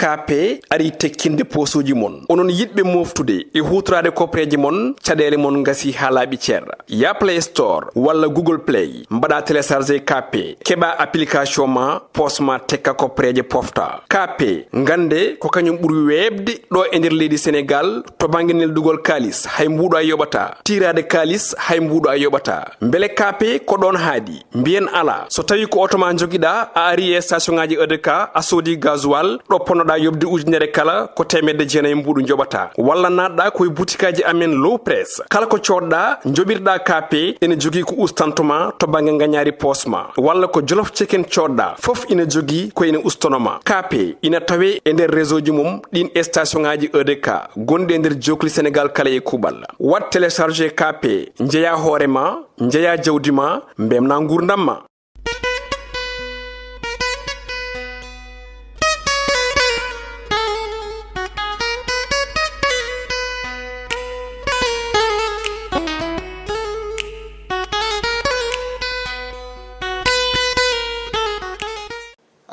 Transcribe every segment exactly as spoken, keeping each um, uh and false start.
K P ari tekkinde poosuuji mon. Onon yiɗɓe mooftude e huutoraade kopreeje mon, caɗeele mon ngasi haa laaɓi cer. Ya Play Store walla Google Play, mbaɗa télécharger K P, keɓa application ma, poos ma tekka kopreeje pofta. K P, ngannde ko kañum ɓuri weeɓde ɗo e nder leydi Senegaal to bannge neldugol kaalis, hay mbuuɗo a yoɓata. Tiiraade kaalis, hay mbuuɗo a yoɓata. Mbele K P ko ɗoon haaɗi? Mbiyen alaa. So tawii ko oto ma njogiɗaa, a ari e station ŋaaji E D K, a soodi gasoil, ɗo ponnoɗaa yoɓde ujunere kala, ko teemedde jeenayi mbuuɗu njoɓataa. Walla naatɗaa ko e butikaaji amen Low Press. Kala ko coodɗaa, njoɓirɗaa K P, ene jogii ko ustanto ma to bannge ngañaari poos ma. Walla ko Jolof Chicken coodɗaa, fof ina jogii ko ene ustono ma. K P ina tawee e nder réseau ji mum ɗiin e station ŋaaji E D K gonɗi e nder jookli Senegaal kala e kuuɓal. Waɗ télécharger K P, njeyaa hoore ma, njeyaa jawdi ma, mbemnaa nguurndam ma.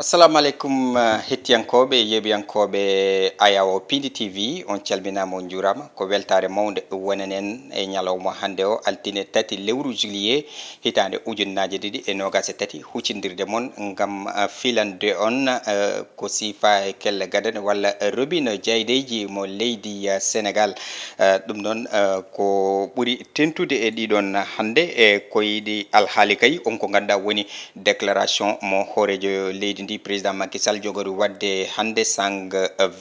Assalamu aleykum, eh, hettiyankooɓe, yeeɓiyankooɓe Ayawo Piindi T V, on calminaama, on njuuraama. Ko weltaare mawnde wonanen e ñalawma hannde o, altine tati lewru juillet, hitaande ujunnaaje ɗiɗi e noogaas e tati, huccindirde mon ngam, eh, filande on, eh, ko siifa e kelle gadane walla robino jaydeeji mo leydi, eh, Senegaal. Eh, ɗum noon, eh, ko ɓuri tentude e ɗiɗon hannde, e ko yiɗi alhaali kay, on ko ngannduɗaa woni déclaration mo hooreejo leydi ndi, président Macky Sall, jogori waɗde hannde sang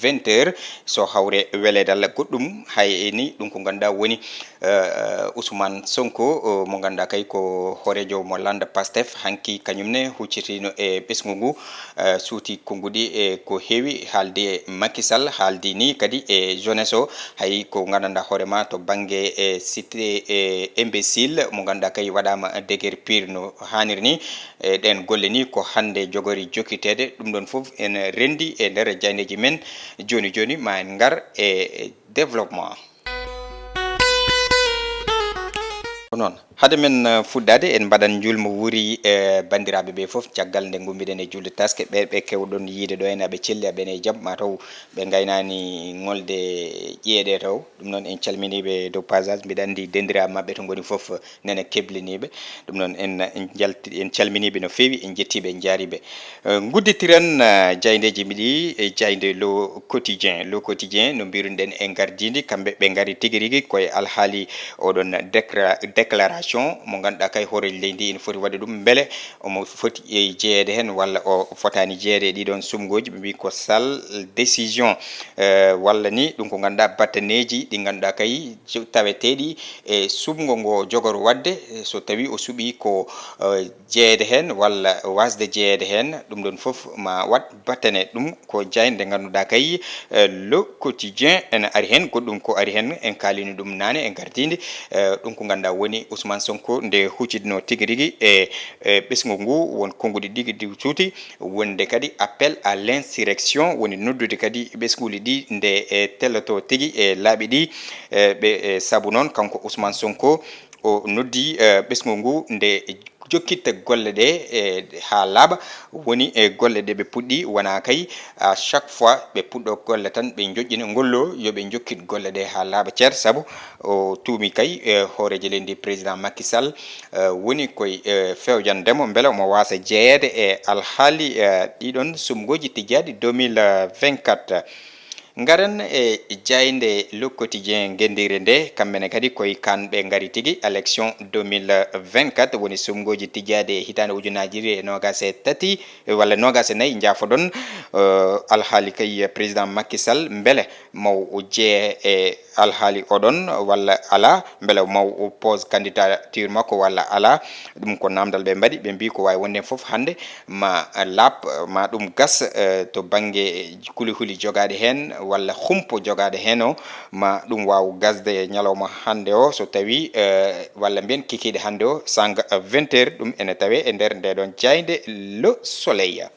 vingt heures, so hawre weleede Allah. Goɗɗum hay ni, ɗum ko ngannduɗaa woni, eh, Ousmane Sonko, o, mo ngannduɗaa kay ko hooreejo mo lannda Pastef, hanki kañum ne huccitiino e ɓesngu ngu, eh, suuti konnguɗi e ko heewi haalde e Macky Sall, haaldi ni kadi e jeunesse o, hay ko nganndanɗaa hoore ma to bannge e cité e imbécile mo ngannduɗaa kay waɗaama déguerpir no haaniri ni. E ɗeen golle ni ko hannde jogori jokkiteede. Ɗum ɗoon fof ene renndi e nder jaayndeeji men. Jooni jooni ma en ngar e développement. Ko noon, hade men, eh, fuɗɗaade, en mbaɗan njuulmo wuuri, eh, banndiraaɓe ɓe fof, caggal nde ngummiɗen e juulde taske, ɓe, ɓe keewɗon yiide ɗo en, aɓe celli, aɓe ene e jam, mataw ɓe ngaynaani ŋolde ƴeeɗe taw. Ɗum noon, en calminii ɓe dow passage, mbiɗa anndi denndiraaɓe maɓɓe to ngoni fof, nene kebliniiɓe. Ɗum noon, en, en njalti-, en calminii ɓe no feewi, en njettii ɓe, en njaarii ɓe. Eh, ngudditiren, eh, jaayndeeji ɗi, e jaaynde Le Quotidien. Le Quotidien, no mbiruɗen e ngardiindi, kamɓe ɓe ngari tigi rigi koye alhaali oɗon décra-, déclaration mo ngannduɗaa kay hooreejo leydi ndi ene foti waɗde ɗum. Mbele omo foti e jeyeede heen walla o fotaani jeyeede e ɗiɗon sumngooji? Ɓe mbii ko sale décision, eh, walla ni ɗum ko ngannduɗaa battaneeji ɗi ngannduɗaa kay jo-, taweteeɗi e sumngo ngo jogori waɗde, eh, so tawii o suɓii ko, eh, jeyeede heen walla waasde jeyeede heen, ɗum ɗoon fof ma waɗ battane. Ɗum ko jaaynde nde ngannduɗaa kay, eh, Le Quotidien ene ari heen, goɗɗum ko ari heen, en kaalini ɗum naane e ngardiindi. Eh, ɗum ko ngannduɗaa woni Ousmane Sonko nde huccidno tigi rigi e, e ɓesngu ngu, won konnguɗi ɗiɗi ɗi suuti, wonde kadi appel à l'insurrection, woni noddude kadi ɓesnguuli ɗi nde e telloto tigi e laaɓi ɗi, eh, ɓe, eh, sabu noon kanko Ousmane Sonko o noddi, eh, ɓesngu ngu nde jokkitta golle ɗe, eh, haa laaɓa. Woni e golle ɗe ɓe puɗɗi, wonaa kay à chaque fois ɓe puɗɗo golle tan ɓe njoƴƴina ngollo, yo ɓe njokkit golle ɗe haa laaɓa cer, sabu o tuumi kay, eh, hooreejo leydi président Macky Sall, eh, woni koye, eh, fewjande mo mbele omo waasa jeyeede e alhaali, eh, ɗiɗon sumngooji tijjaaɗi deux mille vingt-quatre. Ngaren e jaaynde Le Quotidien ngenndiire nde, kamɓe ne kadi koye kan ɓe ngari tigi, élection deux mille vingt-quatre, woni sumngooji tijjaaɗi e hitaande ujunnaaji ɗiɗi e noogaas e tati, walla noogaas e nayi, njaafoɗon, eh, alhaali kay président Macky Sall, mbele maw o jeye e alhaali oɗon walla alaa, mbele maw o pose candidature makko walla alaa? Ɗum ko naamndal ɓe mbaɗi, ɓe mbii ko waawi wonde fof hannde ma laaɓ, ma ɗum gas, eh, to bannge kulihuli jogaaɗi heen walla humpo jogaaɗo heen o, ma ɗum waaw gasde e ñalawma hannde o, so tawii, eh, walla mbiyen kikiiɗe hannde o, sanga vingt heures, ɗum ene tawee e nder nde ɗoon jaaynde Le Soleil.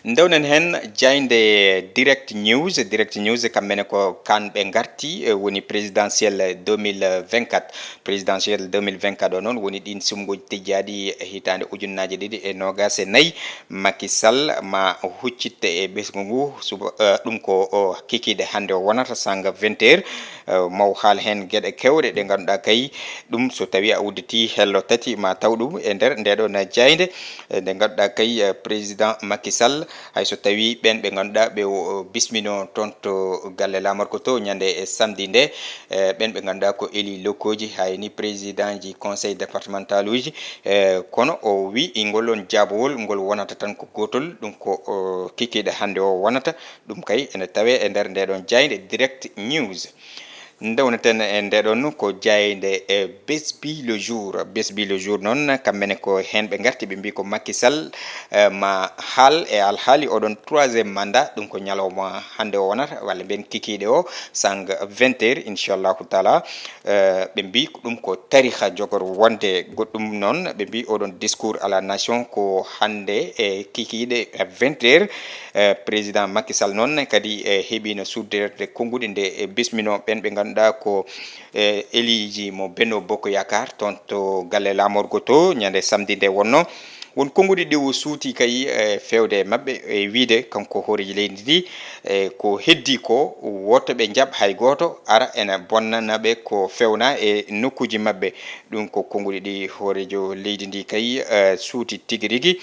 Ndewnen heen jaaynde Direct News. Direct News, kamɓe ne ko kamɓe ngarti, eh, woni présidentielle deux mille vingt-quatre. Présidentielle deux mille vingt-quatre o noon woni ɗiin suɓngooji tijjaaɗi e hitaande ujunnaaje ɗiɗi e noogaas e nayi. Macky Sall ma huccit e ɓesngu ngu suba, eh, ɗum ko o kikiiɗe hannde o wonata sanga vingt heures. Eh, maw haal heen geɗe keewɗe ɗe ngannduɗaa kay ɗum so tawii a udditii hello tati ma taw ɗum e nder ndeɗo na jaaynde. Eh, nde ngannduɗaa kay, eh, président Macky Sall, hay so tawii ɓeen ɓe ngannduɗaa ɓe o, o bismino toon to galle laamorgo to ñande e samedi nde, eh, ɓeen ɓe ngannduɗaa ko élus locaux ji, hay ni président ji conseil départemental uji, eh, kono o wi ngol on jaabowol ngol wonata tan ko gootol, ɗum ko, o, kikiiɗe hannde o wonata, ɗum kay ene tawee e nder ndeɗon jaaynde Direct News. Ndewneten e ndeɗon ko jaaynde e Besbi le Jour. Besbi le Jour noon, kamɓe ne ko heen ɓe ngarti, ɓe mbii ko Macky Sall, eh, ma haal e alhaali oɗon troisième mandat, ɗum ko ñalawma hannde o wonata, walla mbiyen kikiiɗe o, sang vingt heures, inchallahu taala. Eh, ɓe mbii ko ɗum ko tariha jogor wonde goɗɗum noon, ɓe mbii oɗon discours à la nation ko hannde e kikiiɗe vingt heures. Eh, président Macky Sall noon kadi, eh, heɓiino suddere konnguɗi nde, eh, bismino ɓeen ɓe ngannduɗaa ko, eh, élus ji mo Benno Bokk Yaakaar toon to galle laamorgo to ñande samedi nde wonno. Won konnguɗi ɗi o suuti kay, eh, feewde e maɓɓe e wiide kanko hooreejo leydi ndi, eh, ko heddii ko woto ɓe njaɓ hay gooto ara ena bonnana ɓe ko feewna e nokkuuji maɓɓe. Ɗum ko konnguɗi ɗi hooreejo leydi ndi kay, eh, suuti tigi rigi,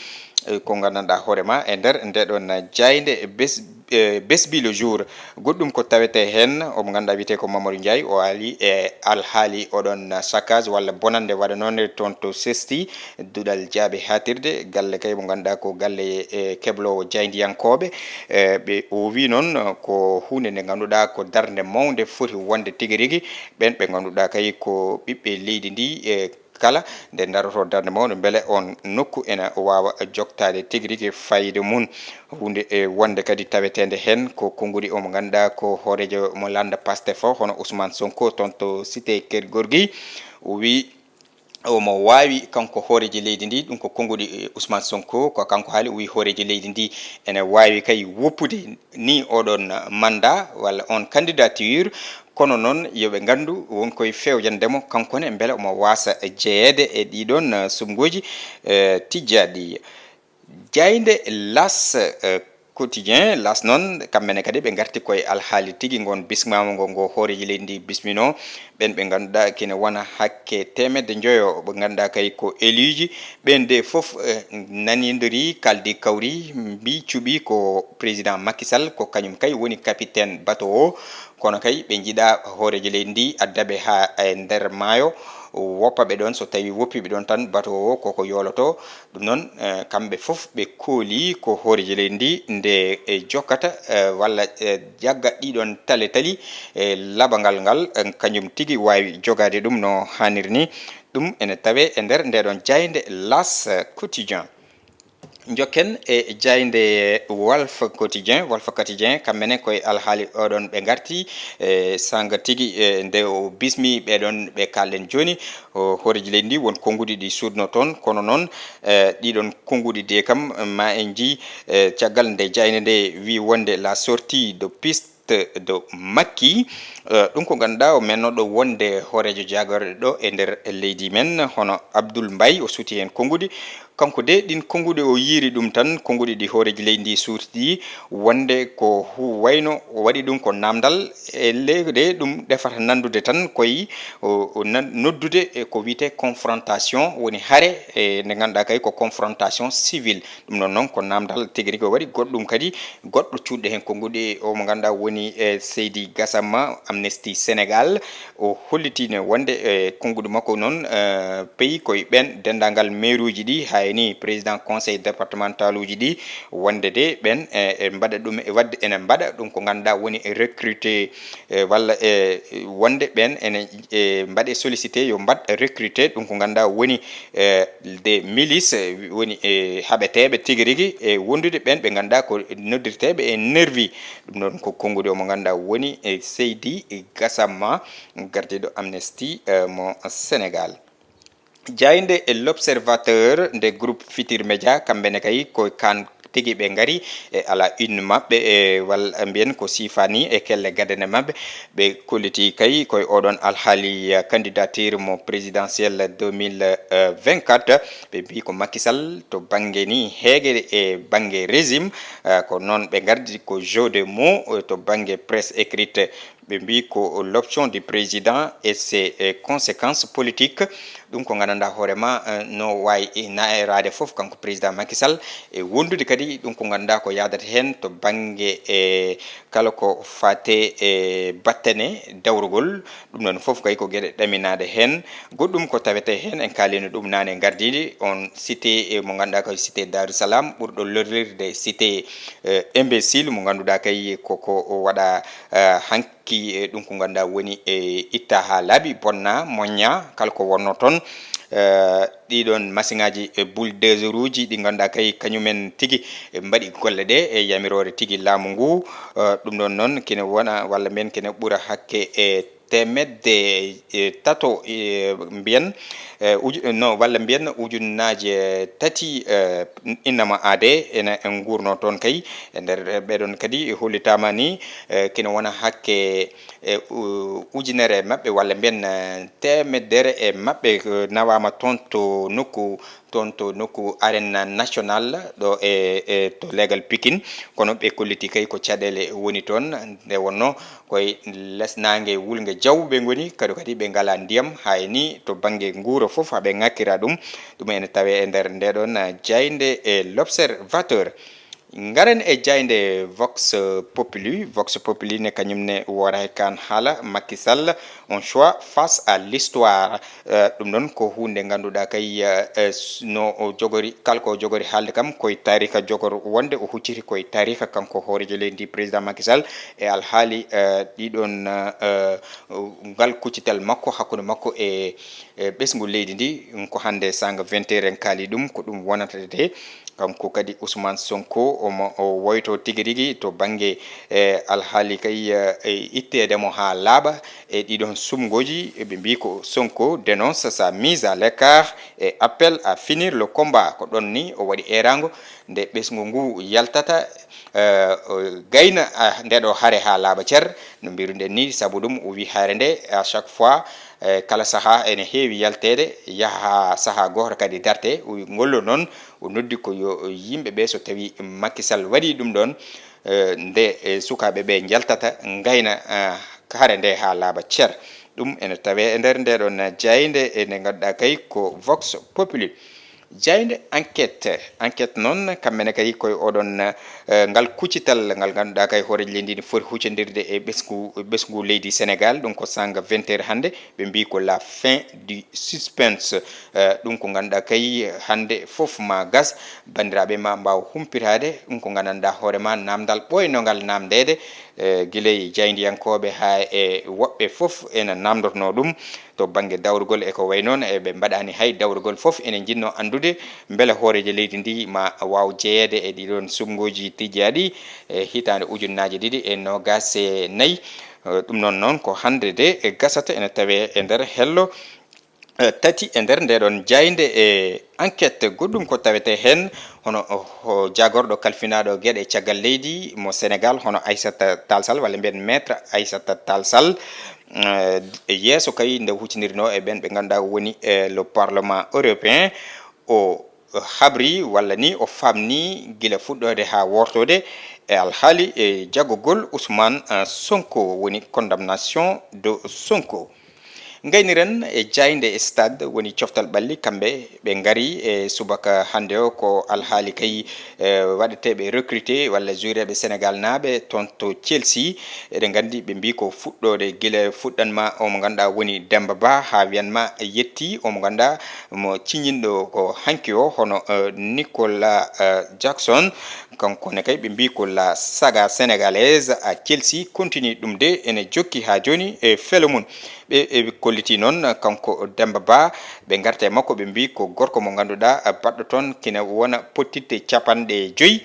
eh, ko nganndanɗaa hoore ma e nder ndeɗon jaaynde bes-, eh, Besbi le Jour. Goɗɗum ko tawetee heen, omo ngannduɗaa wiyetee ko Mamadou Ndiaye, o aali e alhaali oɗon saccage walla bonannde waɗanoonde toon to Sesti, duɗal jaaɓi haatirde, galle kay mo ngannduɗaa ko galle, eh, kebloowo jaayndiyankooɓe. Eh, ɓe, o wii noon ko huunde nde ngannduɗaa ko darnde mawnde foti wonde tigi rigi, ɓeen ɓe ngannduɗaa kay ko ɓiɓɓe leydi ndi, eh, kala nde darotoo darnde mawnde, mbele oon nokku ena waawa joktaade tigi rigi fayida mum. Huunde, e, wonde kadi taweteende heen ko konnguɗi omo ngannduɗaa ko hooreejo mo lannda Pastef o, hono Ousmane Sonko, toon to cité Keur Gorgui. O wii omo waawi kanko hooreejo leydi ndi, ɗum ko konnguɗi, e, Ousmane Sonko, ko kanko haali, o wii hooreejo leydi ndi ene waawi kay woppude ni oɗon mandat walla on candidature, kono noon yo ɓe nganndu won koye fewjande mo kanko ne, mbele omo waasa jeyeede e ɗiɗon, eh, suɓngooji, eh, tijjaaɗi. Jaaynde L'As, eh, Quotidien, L'As noon, kamɓe ne kadi ɓe ngarti koye alhaali tigi ngon bismaama ngo, ngo hooreejo leydi ndi bismino, ɓeen ɓe ngannduɗaa kene wona hakke teemedde njoyo, ɓe ngannduɗaa kay ko éluji, ɓeen de fof, eh, nanindori, kaldi kawri, mbi cuɓi ko président Macky Sall, ko kañum kay woni capitaine bateau o, kono kay ɓe njiɗa hooreejo leydi ndi adda ɓe haa e nder maayo, woppa ɓe ɗoon, so tawi woppi ɓe ɗoon tan bateau o koko yooloto. Ɗum noon, eh, kamɓe fof ɓe kooli ko hooreejo leydi ndi nde, eh, jokkata, eh, walla, eh, jagga ɗiɗon tale tali, eh, laɓangal ngal, eh, kañum tigi waawi jogaade ɗum no haaniri ni. Ɗum ene tawee e nder ndeɗon jaaynde L'As Quotidien. Njokken e jaaynde Walf Quotidien. Walf Quotidien, kamɓe ne koye alhaali oɗon ɓe ngarti, eh, sanga tigi, eh, nde o bismi ɓeɗon ɓe kalɗen jooni. O hooreejo leydi ndi won konnguɗi ɗi suuɗno toon, kono noon, eh, ɗiɗon konnguɗi de kam ma en njii, eh, caggal nde jaaynde nde wi wonde la sortie de piste de Macky. Eh, ɗum ko ngannduɗaa o mennoɗo wonde hooreejo jaagorɗe ɗo e nder leydi men, hono Abdoul Mbaye, o suuti heen konnguɗi. Kanko de, ɗin konnguɗi o yiiri ɗum tan, konnguɗi ɗi hooreejo leydi ndi suuti ɗi, wonde ko hu-, wayno o waɗi ɗum ko namdal, e le-, de ɗum defata nanndude tan koye o, o nan-, noddude e ko wiyetee confrontation, woni hare, e nde ngannduɗaa kay ko confrontation civile. Ɗum noon noon ko namdal tigi rigi o waɗi. Goɗɗum kadi, goɗɗo cuuɗi heen konnguɗi o mo ngannduɗaa woni, e, Seydi Gassama, Amnesty Sénégal. O hollitiino wonde, e, konnguɗi makko noon, e, peyi koye ɓeen denndaangal meeruuji ɗi, hay ni président conseil départemental uji ɗi, wonde de ɓeen, e, e mbaɗa ɗum, e waɗde ene mbaɗa ɗum ko ngannduɗaa woni recruter, e, walla, e, wonde ɓeen ene, e, mbaɗe sollicité yo mbaɗ recruter ɗum ko ngannduɗaa woni, e, des milices, e, woni, e, haɓeteeɓe tigi rigi, e, wondude ɓeen ɓe ngannduɗaa ko noddirteeɓe e nervi. Ɗum noon ko konnguɗi o mo ngannduɗaa woni, e, Seydi Gassama, gardiiɗo Amnesty, e, mo Sénégal. Jaaynde e L'Observateur nde groupe Futurs Médias, kamɓe ne kay ko kan Tigi ɓe ngari e ala une maɓɓe e walla mbiyen ko sifani e kelle gadane maɓɓe. Ɓe kolliti kay koye oɗon alhaali, eh, candidature mo présidentielle deux mille vingt-quatre. Ɓe mbi ko Macky Sall to bannge ni heege e bannge régime, eh, ko noon ɓe ngardi ko jeu de mots, eh, to bannge presse écrite. Ɓe mbi ko l'option du président et ses, eh, conséquences politiques. Ɗum ko nganndanɗaa hoore ma, eh, no waawi naeraade fof kanko président Macky Sall e wondude kadi ɗum ko nganndanɗaa ko yahdata heen to bannge e kala ko faate e battane dawrugol. Ɗum ɗoon fof kay ko geɗe ɗaminaaɗe heen. Goɗɗum ko tawetee heen, en kaalino ɗum naane ngardiindi, on cité, eh, mo ngannduɗaa ko cité Darou Salam, ɓurɗo lorrirde cité, eh, imbécile mo ngannduɗaa kay koko waɗa, eh, hanki, eh, ɗum ko ngannduɗaa woni, eh, itta haa laaɓi, bonna, moñña, kala ko wonnoo toon. Eh, ɗiɗon masiŋaaji e bulldozeruuji ɗi ngannduɗaa kay kañumen tigi, eh, mbaɗi golle ɗe e yamiroore tigi laamu ngu. Eh, ɗum ɗoon noon kene wona walla mbiyen kene ɓura hakke e teemedde, eh, tato, eh, mbiyen, eh, uju-, no, walla mbiyen ujunnaaje tati, eh, innama aade ene nguurno toon kay. E nder ɓeɗon kadi hollitaama ni, eh, kene wona hakke, eh, u-, ujunere maɓɓe walla mbiyen, eh, teemedere e maɓɓe, eh, nawaama toon to nokku, toon to nokku arène national ɗo e, e to leegal Pikine. Kono ɓe kolliti kay ko caɗeele woni toon, nde wonnoo koye les naange wulnge jaw ɓe ngoni, kadi kadi ɓe ngalaa ndiyam, hay ni to bannge nguura fof haɓe ŋakkira ɗum. Ɗum ene tawee e nder ndeɗon, eh, jaaynde e L'Observateur. Ngaren e jaaynde Vox Populi. Vox Populi ne kañum ne wooraay kaan haala Macky Sall, un choix face à l'histoire. Eh, ɗum ɗoon ko huunde ngannduɗaa kay, eh, eh, s-, no o jogori, kala ko o jogori haalde kam koye taariika jogor wonde o hucciti koye taariika kanko hooreejo leydi ndi président Macky Sall e alhaali, eh, ɗiɗon, eh, ngal kuccital makko hakkunde makko e, e ɓesngu leydi ndi. Ko hannde saanga vingt heures en kaali ɗum, ko ɗum wonata de. Kanko kadi Ousmane Sonko, omo, o woyto tigi rigi to bannge, eh, alhaali kay, eh, e itteede mo haa laaɓa e ɗiɗon sumngooji. Ɓe mbi ko Sonko dénonce sa mise à l'écart et appelle à finir le combat. Ko ɗon ni o waɗi eeraango nde ɓesngu ngu yaltata, eh, o gayna, ah, nde ɗo hare haa laaɓa cer, no mbiruɗen ni, sabu ɗum o wi hare nde à chaque fois, eh, kala sahaa ene heewi yalteede, yaha haa sahaa gooto kadi darte. O wi ngollo noon, o noddi ko yo yimɓe ɓe, so tawi Macky Sall waɗi ɗum ɗoon, eh, nde, eh, sukaaɓe ɓe njaltata ngayna, ah, hare nde haa laaɓa cer. Ɗum ene tawee e nder nde ɗoon jaaynde e nde ngannduɗaa kay ko Vox Populi. Jaaynde Enquête. Enquête noon, kamɓe ne kay koye oɗon, eh, ngal kuccital ngal ngannduɗaa kay hooreejo leydi ndi foti huccondirde e ɓesngu, ɓesngu leydi Sénégal. Ɗum ko saanga vingt heures hannde. Ɓe mbi ko la fin du suspense. Eh, ɗum ko ngannduɗaa kay hannde fof ma gas, banndiraaɓe ma mbaaw humpitaade. Ɗum ko nganndanɗaa hoore ma naamndal ɓooynongal naamndeede, eh, gila e jaayndiyankooɓe haa e woɓɓe fof ene naamndotnoo ɗum. To bannge dawrugol e ko wayi noon, e ɓe mbaɗaani hay dawrugol fof, ene njiɗnoo anndude mbele hooreejo leydi ndi ma waaw jeyeede e ɗiɗoon sumngooji tijjaaɗi e hitaande ujunnaaje ɗiɗi e noogaas e nayi. Eh, ɗum noon noon ko hannde de e gasata ene tawee e nder hello, eh, tati e nder ndeɗon jaaynde e enquête. Goɗɗum ko tawetee heen hono, oh, oh, jaagorɗo kalfinaaɗo geɗe caggal leydi mo Sénégal, hono Aissata Tall Sall, walla mbiyen Maître Aissata Tall Sall, eh, yeeso kay nde huccindirnoo e ɓeen ɓe ngannduɗaa woni, eh, le Parlement européen, o habri walla ni o famni gila fuɗɗoode haa wortoode e alhaali e jagogol Ousmane, eh, Sonko, woni condamnation de Sonko. Ngayniren e jaaynde e Stade, woni coftal ɓalli, kamɓe ɓe ngari e subaka hannde o ko alhaali kay, eh, waɗeteeɓe recruté walla jouereeɓe Sénégal naaɓe toon to Chelsea. Eɗen nganndi ɓe mbi ko fuɗɗoode gila fuɗɗan ma o mo ngannduɗaa woni Demba Ba haa wiyan ma yetti o mo ngannduɗaa mo ciñinɗo ko hanki o hono, eh, Nicolas, eh, Jackson. Kanko ne kay ɓe mbi ko la saga sénégalaise à Chelsea continue ɗum de ene jokki haa jooni e felo mum. Ɓe, e kolliti noon kanko Demba Ba, ɓe ngarta e makko, ɓe mbi ko gorko mo ngannduɗaa baɗɗo toon kina wona pottitte capanɗe joyi.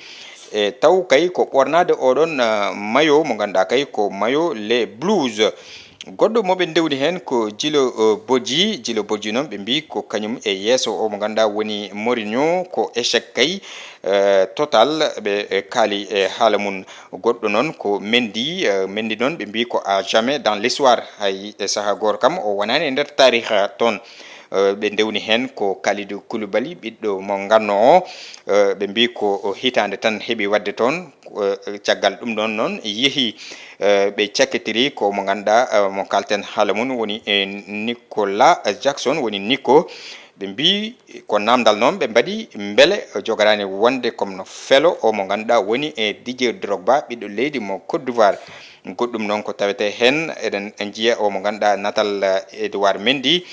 E taw kay ko ɓornaade oɗon, ah, mayo mo ngannduɗaa kay ko mayo les Blues. Goɗɗo mo ɓe ndewni heen ko Jilo, eh, Bojji. Jilo Bojji noon, ɓe mbii ko kañum e yeeso o mo ngannduɗaa woni Mourinho, ko échec kay, eh, total ɓe, eh, kaali e haala mum. Goɗɗo noon ko Mendy, eh, Mendy noon ɓe mbii ko à jamais dans l'histoire. Hay e sahaa gooto kam o wonaani e nder taariha toon. Eh, ɓe ndewni heen ko Kalidou Koulibaly, ɓiɗɗo mo Ganna o, eh, ɓe mbii ko hitaande tan heɓi waɗde toon. Eh, caggal ɗum ɗoon noon yehi, eh, ɓe cakkitiri ko mo ngannduɗaa, eh, mo kalten haala mum woni, eh, Nicolas Jackson, woni Nico. Ɓe mbii ko naamndal noon ɓe mbaɗi, mbele jogoraani wonde comme no felo o mo ngannduɗaa woni e Didier Drogba, ɓiɗɗo leydi mo Côte d'Ivoire. Goɗɗum noon ko tawetee heen, eɗen njiya o mo ngannduɗaa natal, eh, Edouard Mendy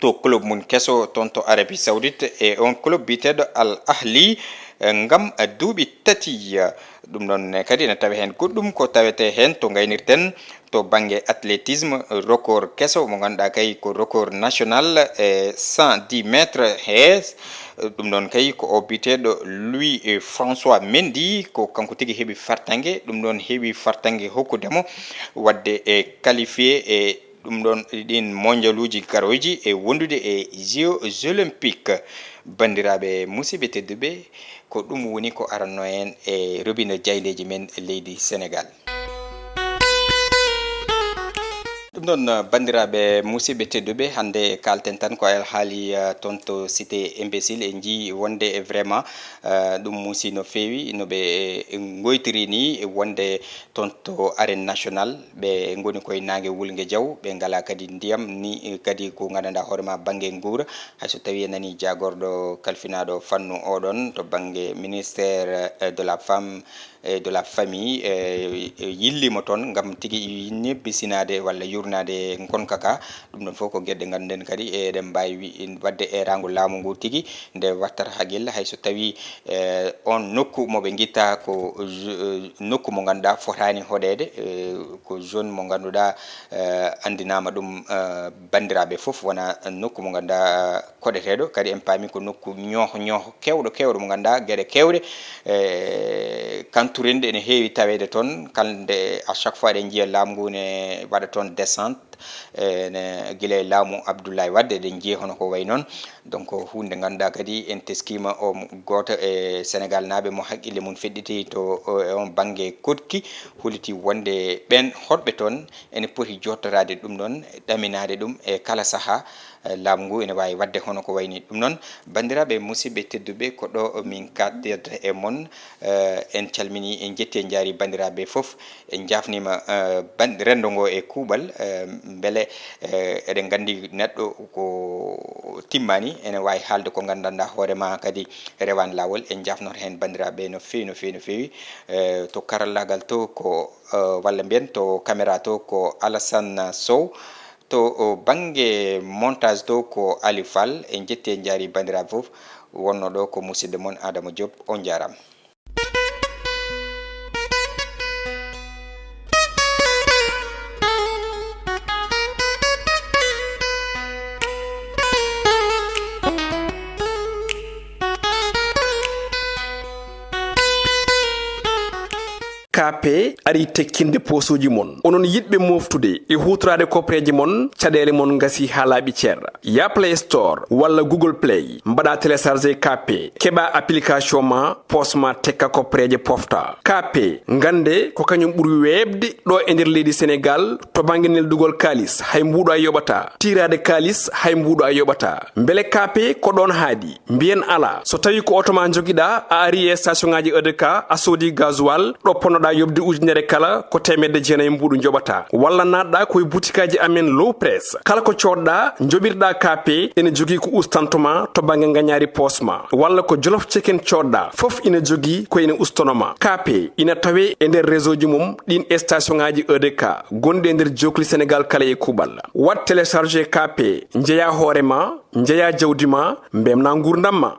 to club mum keso toon to Arabie Saoudite e on club biyeteeɗo Al Ahli, eh, ngam duuɓi tati. Ɗum noon kadi ene tawi heen goɗɗum ko tawetee heen to ngaynirten to bannge athlétisme, record keso mo ngannduɗaa kay ko record national e cent dix mètres hees. Ɗum noon kay ko o biyeteeɗo Louis François Mendy, ko kanko tigi heɓi fartaŋŋe, ɗum noon heɓi fartaŋŋe hokkude mo waɗde e qualifié e ɗum ɗoon, ɗiin mondialuuji garooji e wondude e Jeux Olympiques. Banndiraaɓe musidɓe tedduɓe, ko ɗum woni ko aranno en e robinet jaayndeeji men leydi Senegaal. Ɗum ɗoon, banndiraaɓe musidɓe tedduɓe, hannde kaalten tan ko alhaali, eh, toon to cité imbécile. En njii wonde e vraiment, eh, ɗum muusi no feewi, no ɓe, eh, ngoytiri ni, wonde toon to arène national, ɓe ngoni koye naange wulnge jaw, ɓe ngalaa kadi ndiyam, ni kadi ko nganndanɗaa hoore ma bannge nguura. Hay so tawii a nanii jaagorɗo kalfinaaɗo fannu oɗon to bannge ministère, eh, de la femme et de la famille, eh, yilliima toon ngam tigi nebbisinaade walla yurnaade ngonka ka. Ɗum ɗoon fof ko geɗe ɗe ngannduɗen kadi eɗen mbaawi wi-, waɗde eeraango laamu ngu tigi nde wattata haqil, hay so tawii, eh, on nokku mo ɓe ngitta ko, eh, nokku mo ngannduɗaa fotaani hoɗeede, eh, ko zone mo ngannduɗaa, eh, anndinaama ɗum, eh, banndiraaɓe fof, wona nokku mo ngannduɗaa koɗeteeɗo. Kadi en paami ko nokku ñooho ñooho keewɗo keewɗo mo ngannduɗaa geɗe keewɗe, eh, kanturinɗe ene heewi taweede toon. Kala nde à chaque fois eɗen njiya laamu ngu ne waɗa toon descente, ene gila e laamu Abdoulaye Wade, eɗen njiya hono ko wayi noon. Donc, huunde ngannduɗaa kadi en teskiima o gooto e Senegaalnaaɓe mo hakkille mum feɗɗiti to, o, e on bannge koɗki, holiti wonde ɓeen hoɗɓe toon ene poti jooɗtoraade ɗum ɗoon, ɗaminaade ɗum e kala sahaa, eh, laamu ngu ene waawi waɗde hono ko wayi ni. Ɗum noon, banndiraaɓe musidɓe tedduɓe, ko ɗo min kaaɗtirta e mon. Eh, en calminii, en njettii, en njaarii banndiraaɓe fof. En njaafniima, eh, ban-, renndo ngo e kuuɓal, eh, mbele, eh, eɗen nganndi neɗɗo ko timmaani, ene waawi haalde ko nganndanɗaa hoore ma kadi rewaani laawol. En njaafnoto heen banndiraaɓe no feewi, no feewi, no feewi. Eh, to karallaagal to ko, eh, walla mbiyen to caméra to ko Alassane Sow, to, o, bannge montage to ko Ali Fall. En njettii, en njaarii banndiraaɓe fof. Wonnoo ɗo ko musidɗo mon Adama Diop. On njaaraama. Kaape arii tekkinde poosuuji mon. Onon yiɗɓe mooftude e huutoraade kopreeje mon, caɗeele mon ngasii haa laaɓi cer. Yah Play Store walla Google Play, mbaɗaa télécharger Kaape, keɓaa application ma, poos ma tekka kopreeje pofta. Kaape, ngannde ko kañum ɓuri weeɓde ɗo e nder leydi Senegaal to bannge neldugol kaalis, hay mbuuɗu a yoɓataa. Tiiraade kaalis, hay mbuuɗu a yoɓataa. Mbele Kaape ko ɗoon haaɗi? Mbiyen alaa. So tawii ko oto ma njogiɗaa, a arii e station ŋaaji E D K, a soodii gasoil, ɗo ponnoɗaa yoɓde ujunere kala, ko teemedde jeenayi mbuuɗu njoɓataa. Walla naatɗaa ko e butikaaji amen Low Press. Kala ko coodɗaa, njoɓirɗaa Kaape, ene jogii ko ustanto ma to bannge ngañaari poos ma. Walla ko Jolof Chicken coodɗaa, fof ina jogii ko ene ustono ma. Kaape ina tawee e nder réseau ji mum ɗiin station ŋaaji E D K gonɗi e nder jookli Senegaal kala e kuuɓal. Waɗ télécharger Kaape, njeyaa hoore ma, njeyaa jawdi ma, mbeltinaa nguurndam ma.